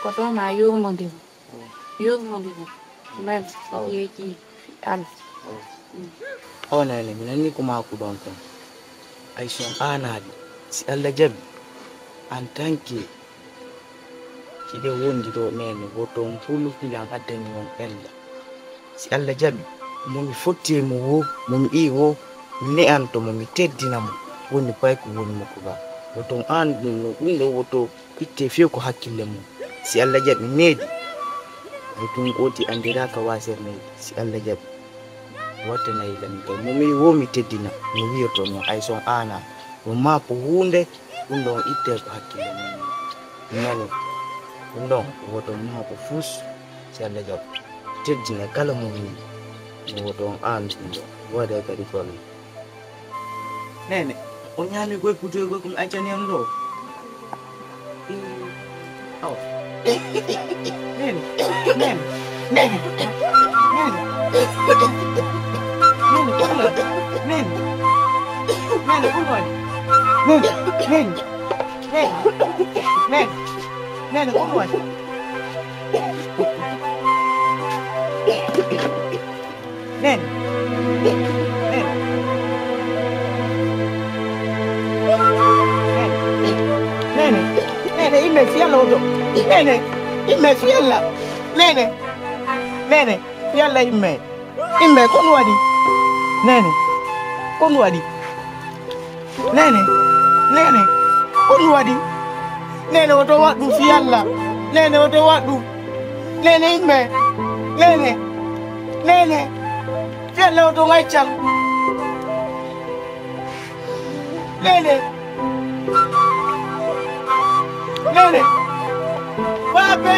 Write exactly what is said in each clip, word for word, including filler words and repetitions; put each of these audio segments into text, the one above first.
Ko ɗo ma yurmodiro. Yurmodiro. Men ko yeeji Allah. Awa nene, mi nanni ko maaku ɗon kon. Ay son aanaaɗi, si Allah jaɓi, en tant que hiɗen wondi ɗo nene, woto on hulu filan addani on ella. Si Allah jaɓi, mo mi fotti e mo wo, mo mi ii wo, mi ne'anto mo, mi teddina mo, woni pay ko woni mo ko ga. Woto on aan ɗum no, ɗum ɗo woto itte few ko hakkille mum. Si Allah jaɓi needi, mo tun oti anndiraaka waaserneydi. Si Allah jaɓi, wattanayi lam taw. Mo mi wo mi teddina, no wiyoto no, ay son aana. Mo maapo huunde, ɗum ɗon itte ko hakkille mum. Nani, ɗum ɗon woto maapo fus, si Allah jaɓi. Teddina kala mo mi, mo woto on aan ɗum ɗon. Waɗa kadi golle. Nene, o ñaami koye putoy koye ko mi accani on ɗo. Awa. Nene, nene, nene, nene. Nene, ko ɗum waɗi? Nene. Nene, ko ɗum waɗi? Nene, nene, nene. Nene, nene, ko ɗum waɗi? Nene. Nene. Nene. Nene. Nene, imme fiyalla oto. Nene. Imme fiyalla. Nene. Nene. Fiyalla imme. Imme, ko ɗum waɗi? Nene. Ko ɗum waɗi? Nene, nene, ko ɗum waɗi? Nene, oto waɗ ɗum fii Allah. Nene, oto waɗ ɗum. Nene, imme. Nene, nene, fii Allah, oto ŋaccam. Nene, nene, baabe.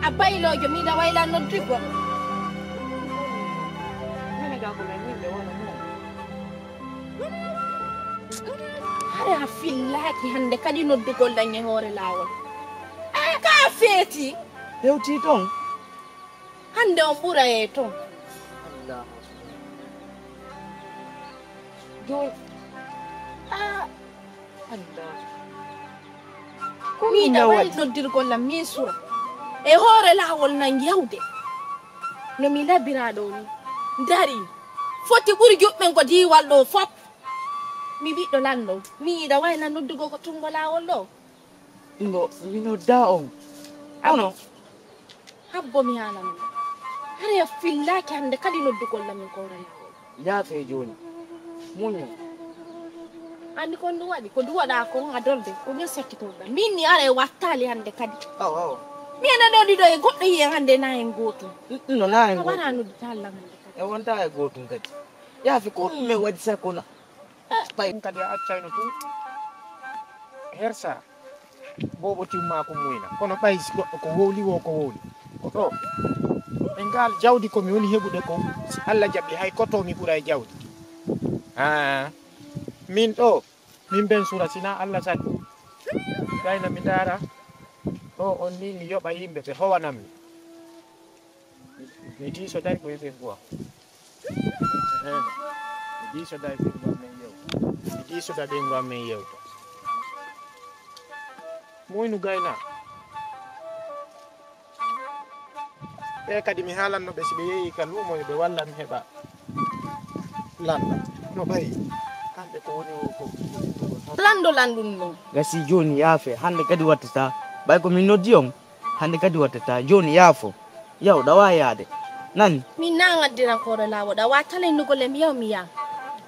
A bayloojo, miɗa wayla noddugo. Hare a fillaaki hannde kadi noddugol lan e hoore laawol. Aa, ka feeti. Hewtii ton. Hannde on ɓura e ton. Jooni. Aa. Ko min miɗa waɗi waɗi? Noddirgol lan min sura. E hoore laawol nan yawde. No mi labira ɗo ni. Dari. Foti ɓuri juɓɓen ko diiwal ɗo fop. Mi ɓiɗɗo lanɗo. Mi yiɗa wayla noddugo ko tunngo laawol ɗo. Ngo, mi nodda on. Kono. Habbo mi haalana ma. Hare a fillaaki hannde kadi noddugol lan min koora laawol. Yaafee jooni. Muñu. Anndi ko ndu waɗi, ko ndu waɗa kon a dolde, ko min sakkitorɗa. Min ni ara e wattaali hannde kadi. Awa, awa. Mi ena ɗo ɗiɗo e goɗɗo yiyen hannde na en gootum. N-, no na en A gootum. Wara noddi taallan hannde kadi. E wonta e gootum kadi. Yaafi ko ɗum men waɗi sakko na. Eh, ɓay. Ɗum kadi a accayno tun. Hersa. Boobo timmaa ko muyna. Kono ɓay si goɗɗo ko wowli wo ko wowli. Ko ɗo. E ngaal jawdi ko mi woni heɓude ko, si Alla jaɓi hay ko to mi ɓura e jawdi. Ah, min ɗo, min ben sura sina Alla saki. Gayna mi ndaara. Ɗo on ni mi yoɓa yimɓe ɓe howanammi. Mi diiso dari ko yimɓe mbuwa. Mi diiso dari ko yimɓe men yewta. Mi diiso dari ko yimɓe men yewta. Muynu gayna. Ɓe kadi mi haalanno ɓe si ɓe yehi ka luumo yo ɓe wallan mi heɓa landa. No ɓayi. Kamɓe ko woni o ko. Lando landun no. Gasi jooni yaafe, hannde kadi wattata. Ɓay ko min noddi on. Hannde kadi wattata jooni yaafo. Yaw, ɗawa yaade. Nani? Min na ngaddiran koore laawo, ɗawa talennugol e mi yaw mi yaa.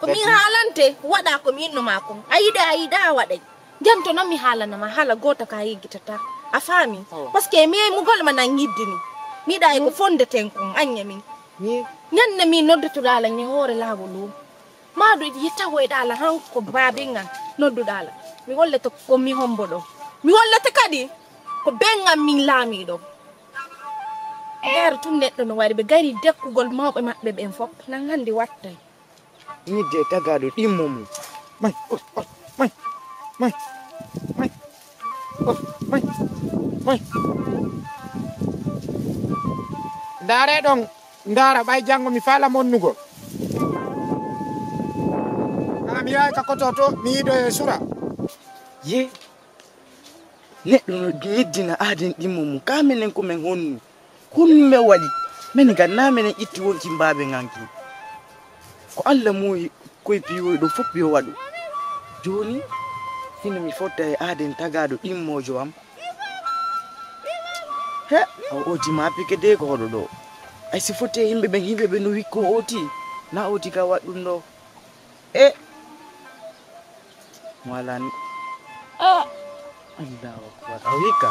Ko min haalante, waɗa ko mi inno maa kon. A yiɗi, a yiɗa, a waɗay. Janto noon mi haalana ma haala gooto ka yeggitata. A faami? Awa. Parce que mi, mo golle ma nan yiddini. Mi yiɗa e ko fondeten kon, anña min. Ye. Ñande mi noddotoɗaa la ñe hoore laawol o. Maa ɗo ye tawoyɗaa la han ko baaben an nodduɗaa la. Mi hollete ko mi hombo ɗo. Mi hollete kadi ko ben an min laamiiɗo. Ndaara tun neɗɗo no waɗi, ɓe gari dekkugol mawɓe maɓɓe ɓen fof, nan handi wattay. Ñidde e tagaaɗo ɗimmo mum. May, oh, oh, may, may, may, oh, may, may. Ndaare ɗon, ndaara ɓay janngo mi faala monnugol. Haa mi yahay ka koto to, mi yiidoyo e sura. Ye, neɗɗo no ñiddina aaden ɗimmo mum. Ka menen ko men honnu? Honɗume waɗi? Min gannaa menen itti wonki mbaaɓe nganki. Ko Alla muuyi koye piiwoy ɗo fof yo waɗu. Jooni, hino mi fotta e aaden tagaaɗo ɗimmoojo am. He, o ooti ma pike de ko hoɗo ɗo. Ay si fotte yimɓe ɓen, yimɓe ɓen no wikko ooti. Na ooti ka waɗ ɗum ɗo. E. Mo alaa ni. Ah. Allahu akbar. A hikka.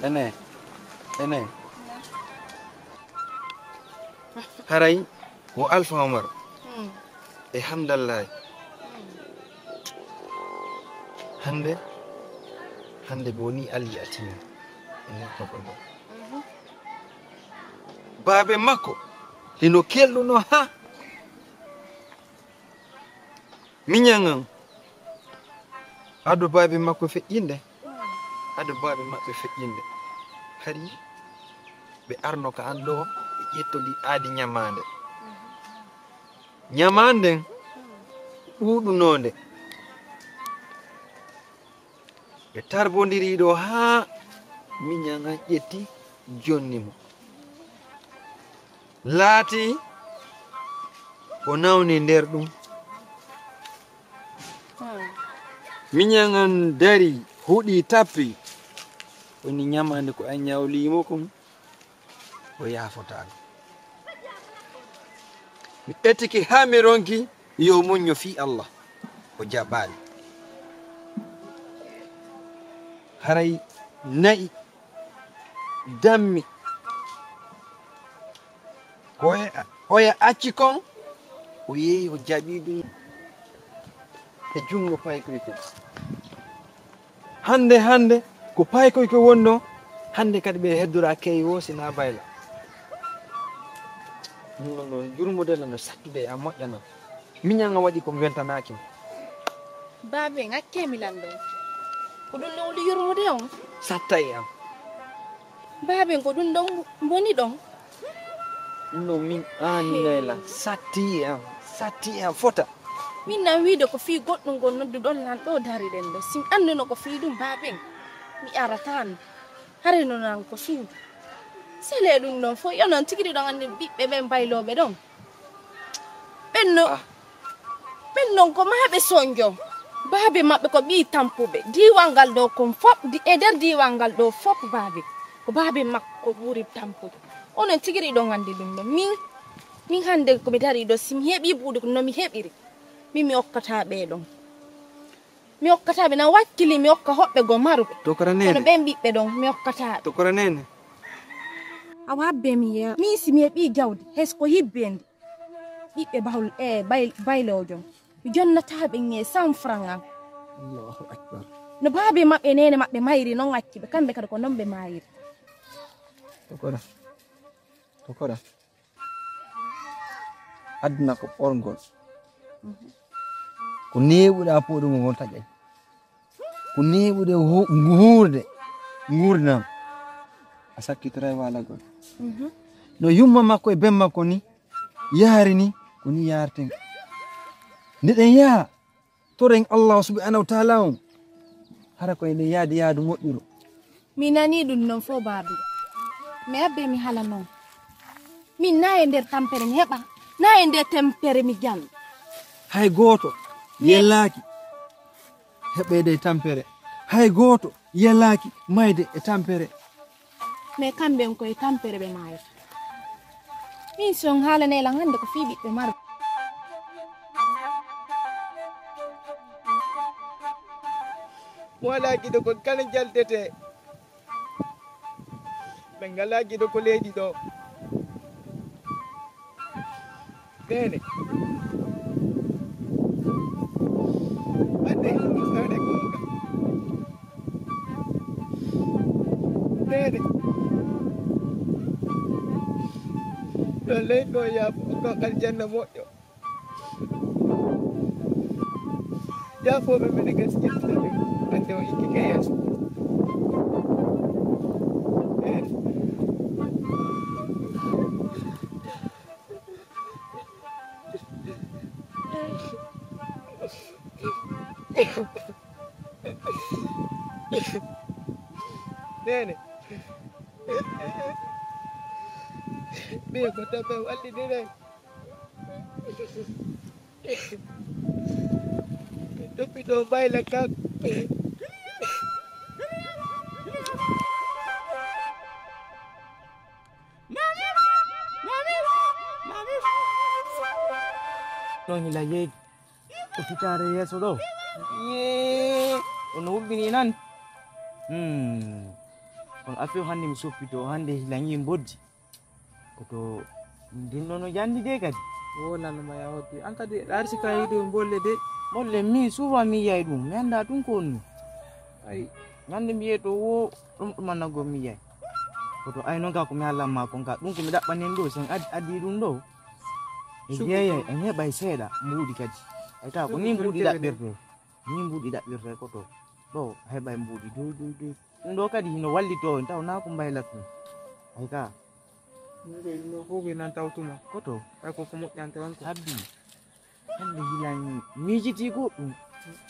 Ene. Ene. Haray wo Alfa Omar. Hmm. E hamdallahi. Hannde, hannde ko woni Ali Atimi. E neɗɗo ko ɗo. Mhm. Baabe makko, hino kelluno ha. Miñan an, ado baabe makko feƴƴinde, ado baabe maɓɓe feƴƴinde. Hari ɓe arno ka an ɗo, ɓe ƴettodi aadi ñamaande. Ñamaande nden ɗuuɗunoonde. Ɓe tarbondiri ɗo haa miñan an ƴetti jonni mo. Laati ko nawni nder ɗum. Hmm. Miñan an dari, huɗi, tappi. Woni ñamaande ko an ñawlii mo kon. O yaafotaako. Mi ƴettike haa mi ronki yo muñño fii Allah. O jaɓaali. Haray na'i dammi. Ko oya, oya acci kon, o yehi o jaɓi ɗum e junngo paykoy kon. Hannde, hannde, ko paykoy ko wonno, hannde kadi ɓe heddora key o sina bayla. Ɗum ɗon ɗon jurmude lan no sattude e am moƴƴa non. Miñan an waɗi ko mi weltanaaki mo. Baabe, ŋakkee mi lan ɗon. Ko ɗum ɗon woni yurmude on? Satta e am. Baabe, ko ɗum ɗon woni ɗon? Ɗum ɗon min, aan Nayla, satti e am, satti e am fota. Min nan wiide ko fii goɗɗum ngol nodduɗon lan ɗo dariɗen ɗo. Sin annduno ko fii ɗum baaben, mi arataano. Haray no nan ko suudu. Sele ɗum ɗon fof, yo non tigi ɗiɗon anndi ɓiɓɓe ɓen baylooɓe ɗon. Ɓen no, ah, ɓen non ko maaɓe sonjo. Baabe maɓɓe ko ɓii tampuɓe. Diiwal ngal ɗo kon fof, di-, e nder diiwal ngal ɗo fof baabe. Ko baabe makko ɓuri tampude. Onon tigi ɗiɗon anndi ɗum ɗon. Min, min hannde ko mi dari ɗo, si mi heɓii buuɗi ko no mi heɓiri. Min mi okkataa ɓee ɗon. Mi okkataa ɓe, na wakkili mi okka hoɓɓe goo maruɓe. Tokora neene. Kono ɓen ɓiɓɓe ɗon, mi okkataa ɓe. Tokora neene. Awa abbe mi yeewa. Min si mi heɓii jawdi, hes ko hibbeendi. Ɓiɓɓe bahul, e bay-, bayloojo. Mi jonnataa ɓe e cent francs an. Allahu akbar. No baabe maɓɓe, neene maɓɓe mayri, non acci ɓe. Kamɓe kadi ko non ɓe mayri. Tokora. Tokora. Aduna ko ɓorgol. Ko neeɓuɗaa pooɗugol ngol taƴay. Ko neeɓude hu-, nguurde, nguurndam. A sakkitoray waalagol. Mhm. No yumma makko e ben makko ni yaari ni, ko ni yaarten. Nde ɗen yaha, toren Allah subhanahu wa ta'ala on. Hara ko eɗen yaadi yaadu moƴƴuru. Mi nanii ɗum non fof, baabi. Mi abbe mi hala non. Min na e nder tampere mi heɓa, na e nder tampere mi jan. Hay gooto yellaaki heɓeede e tampere. Hay gooto yellaaki mayde e tampere. Mais kamɓe on koye tampere ɓe maayata. Min si on haalanay lan hannde ko fii ɓiɓɓe marɓe. Mo alaa giɗo kon kala jaldete. Ɓe ngalaa giɗo ko leydi ɗo. Neene. Wadde hannde saare goonga. Neene. Yo leydi ɗo yaafo, okka aljanna moƴƴo. Yaafooɓe mene gaskiya, hannde o ikki ka yeeso. Eh. Neene. Ɓiye ko tabe wallidiray. Toppito mbayla kan. Ɗon hila yeeji. Ko fitaare yeeso ɗo. Yee. Ono wulɓini nan. Hmm. Kono affaire hannde mi soppito, hannde hila ñii mboddi. Ko to ɗum ɗo no jandi de kadi. Wonano ma ya hoddi. An kadi ɗa arsi ka yiɗo bolle de. Bolle mi souvent mi yiyay ɗum. Mi annda ɗum ko woni. Ay. Ñande mi yeto wo ɗum ɗum annago mi yiyay. Ko to ay non ka ko mi hallan ma kon ka. Ɗum ko mi ɗaɓɓanen ɗo sen ad-, addi ɗum ɗo. E jeeyay en heɓay seeɗa mbuuɗi kadi. Ay ka ko ni mbuuɗi ɗaɓɓirte. Ni mbuuɗi ɗaɓɓirte ko to. Ɗo heɓay mbuuɗi doy, doy, doy. Ɗum ɗo kadi hino wallitoo en, taw naa ko mbaylat ɗum. Ay ka. Ɗum ɗo, ɗum ɗo fof ko nan tawtuma. Koto. Ay ko ko moƴƴanta on ko. Habbi. Hannde hilan miijitii goɗɗum.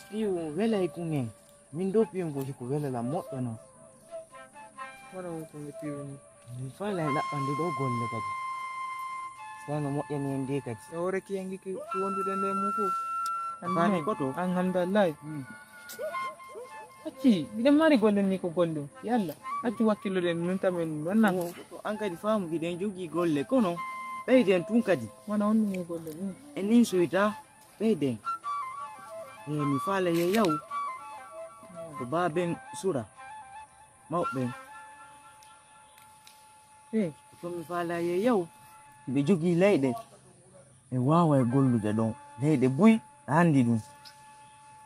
Piiwo welay kun en. Min ɗo piiwo ko si ko welala moƴƴa non. Wala won ko nde piiwo ni. Mi faalay ɗaɓɓande ɗo golle kadi. Tawi no moƴƴani en de kadi. E hoore kiyangi ki wonduɗen e mum fof. Faami koto? Alhamdulillahi. Hmm. Acci, miɗen mari golle ni ko golle. Yalla, acci wakkiloɗen nun tamen ɗum ɗon nan. Ko an kadi faamu hiɗen jogii golle, kono ɓeyden tun kadi. Wona on ɗum e golle ɗum. En nin soyta, ɓeyden. E mi faala ye yaw. Ko baaben sura. Mawɓe. Eh, ko mi faala ye yaw. Ɓe jogii leyɗe. Ɓe waaway gollude ɗon. Leyɗe buy, a anndi ɗum.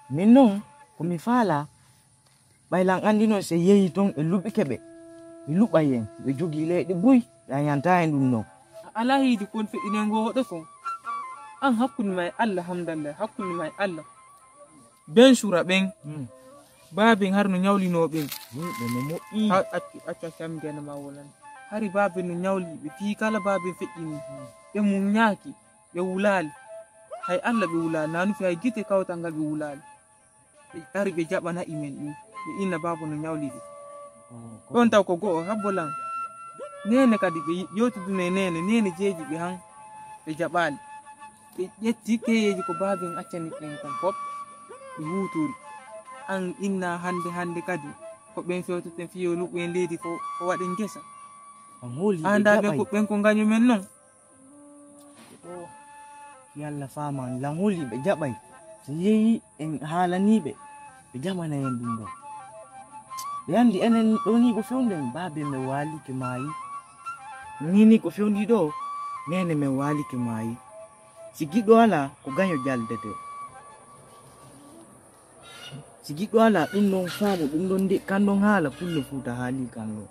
Min non, ko mi faala, ɓay lan anndi non, si yehi ton e luɓike ɓe, ɓe luɓay en. Ɓe jogii leyɗe buy, ɓe añanta en ɗum non. A alaa hiidi kon feƴƴinen ngoo hoɗo kon. An hakkunde ma e Allah, hamdallah, hakkunde ma e Allah. Ben sura ɓen. Hmm. Baaben har no ñawlinoo ɓen. Hmm, ɓe no moƴƴi. Ha, accu, accu, accu, am gena ma wolan. Hari baaben no ñawli ɓe fii kala baaben feƴƴini. Hmm. Ɓe mum ñaaki, ɓe wulaali. Hay Allah ɓe wulaali, naa nufi hay gite kawtal ngal ɓe wulaali. Ɓe ari ɓe jaɓana imen ɗum. Ɓe inna baaba no ñawli ɓe. Oh, ɗon taw ko go'o habbo lan. Neene kadi ɓe yewtidunoo e neene, neene jeeji ɓe han ɓe jaɓaali. Ɓe ƴetti keyeeji ko baaben accani ɓen kon fof. Ɓe huutori. An inna hannde hannde kadi ko ɓen fewtoten fiyo luɓɓen leydi ko, ko waɗen ngesa. An hooli ɓe jaɓay. An daa ɓen ko ɓen ko ngañu men non. O, yalla faaman, lan holi ɓe jaɓay. So yehi en haalanii ɓe, ɓe jaɓanay en ɗum ɗon. Ɓe anndi enen ɗo nii ko fewnden, baabe men waalike maayi. Nii nii ko fewndi ɗo, neene men waalike maayi. Si giɗo alaa, ko gaño jaldete. Si giɗo alaa, ɗum ɗon faamu, ɗum ɗon de, kan ɗon haala Pullo Fuuta haali kan ɗon.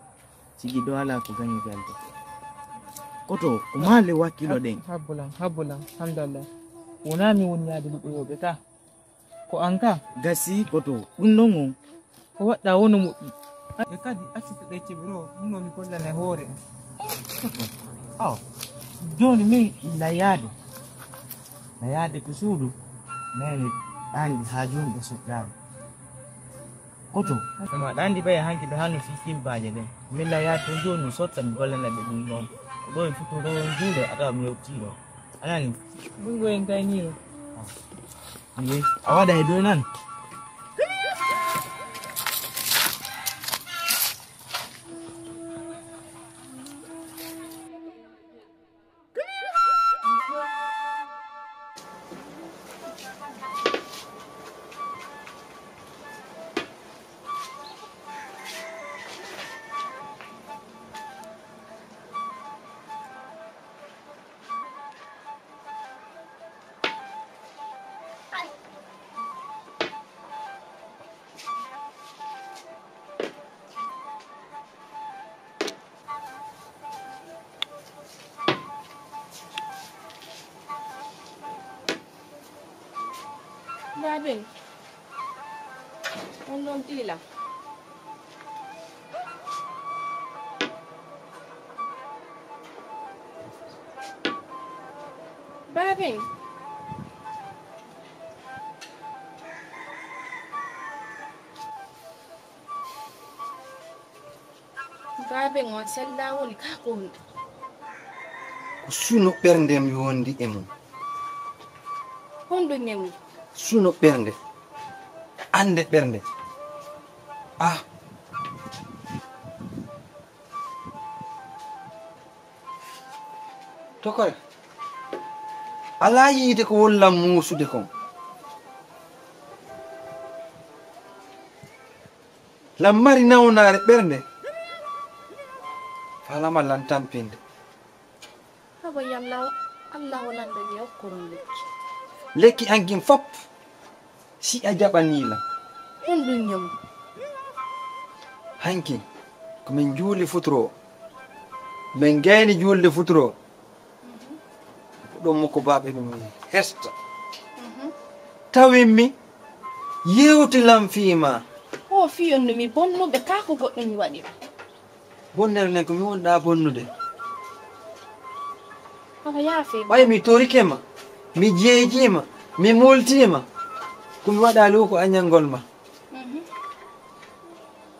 Si giɗo alaa, ko gaño jalde. Koto, ko maale wakkilo ɗen. Habbulan, habbulan, hamdallah. Wonaa mi woni yaade luɓoyooɓe ka. Ko an ka. Gasi, koto, ɗum ɗon on. Ko waɗɗa wono moƴƴi. E kadi, accu to ɗecce biro, ɗum ɗoo mi gollana e hoore am. Aw, jooni min layaade. Layaade ko suudu, min ɗaangi haa jooni ɓe suɓɗaama. Koto. Kono aɗa anndi ɓay hanki ɓe hanno fii kimbaaje ɗen. Min layaade toon jooni mi sotta mi gollana ɓe ɗum ɗoon. Ko ɗo e fuɗɗo ɗo on juuɗe a tawa mi yewtii ɗo. A nanii? Ɗum ɗo en gayniino. Aye, a waɗa e dow nan. Baaben, on ɗon tiila. Baaben. Baaben on sella woni ka ko honɗum? Ko suno ɓernde mi wondi e mum. Honɗum e mum? Suno ɓernde. Annde ɓernde. Ah. Tokore. Alaa yiide ko wollan muusude kon. Lan mari nawnaare ɓernde. Faalama lan tampinde. Haba yalla Allah o lanɗo mi okkoron lekki. Lekki an kin fop. Si a jaɓanii lan. Honɗum ñamu? Hanki, ko min juuli futuro. Min gayni juulde futuro. Ko ɗum mo ko baaɓe ɗum hesta. Tawimmi, yewti lan fii ma. O fii on no mi bonnuɓe kaa ko goɗɗum mi waɗi. Bonnere nden ko mi wonɗaa bonnude. Haba yaafee. Ɓay mi torike ma, mi jeejii ma, mi moltii ma. Ko mi waɗaa lu ko añangol ma.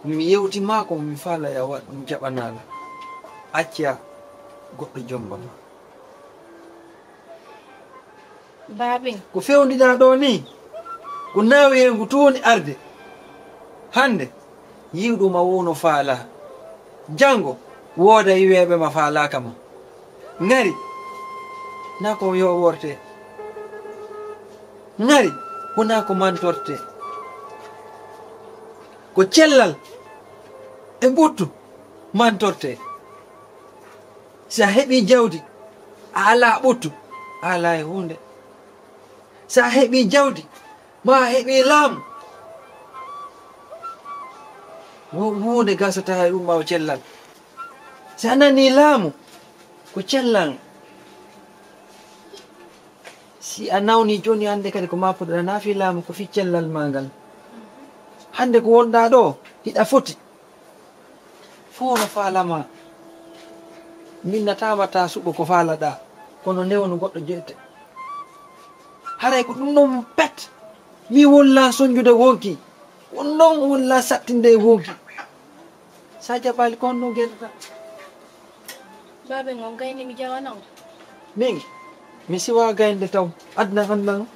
Ko mi yewti ma ko mi faala ya waɗ mi jaɓanaa la. Acca goɗɗo jomba ma. Baaben. Ko fewndiɗaa ɗoo nii, ko naawiyee ngu tuuni arde. Hannde, yiwɗo ma woo no faalaa. Janngo, wooda yiweeɓe ma faalaaka ma. Ŋari, naa ko yo worte. Ŋari, wonaa ko mantorte. Ko cellal e ɓuttu mantorte. Si a heɓii jawdi, a alaa ɓuttu, a alaa e huunde. Si a heɓii jawdi, maa a heɓii laamu, wo huunde gasataa e ɗum ɓaawo cellal. Si a nanii laamu, ko cellal. Si a nawni jooni hannde kadi ko maa puɗɗoɗaa naa fii laamu, ko fii cellal maa ngal. Hannde ko wonɗaa ɗoo, hiɗa foti. Fof no faalamaa. Minnataama taa suɓo ko faalaɗaa, kono newnu goɗɗo jeete. Haray ko ɗum ɗon pet. Mi wollan sonjude wonki. Won ɗon wollan sattinde e wonki. Sa jaɓaali ko honno ngendataa? Baabe ngon gayni mi jawana on. Min, mi siwa gaynde taw. Aduna annan.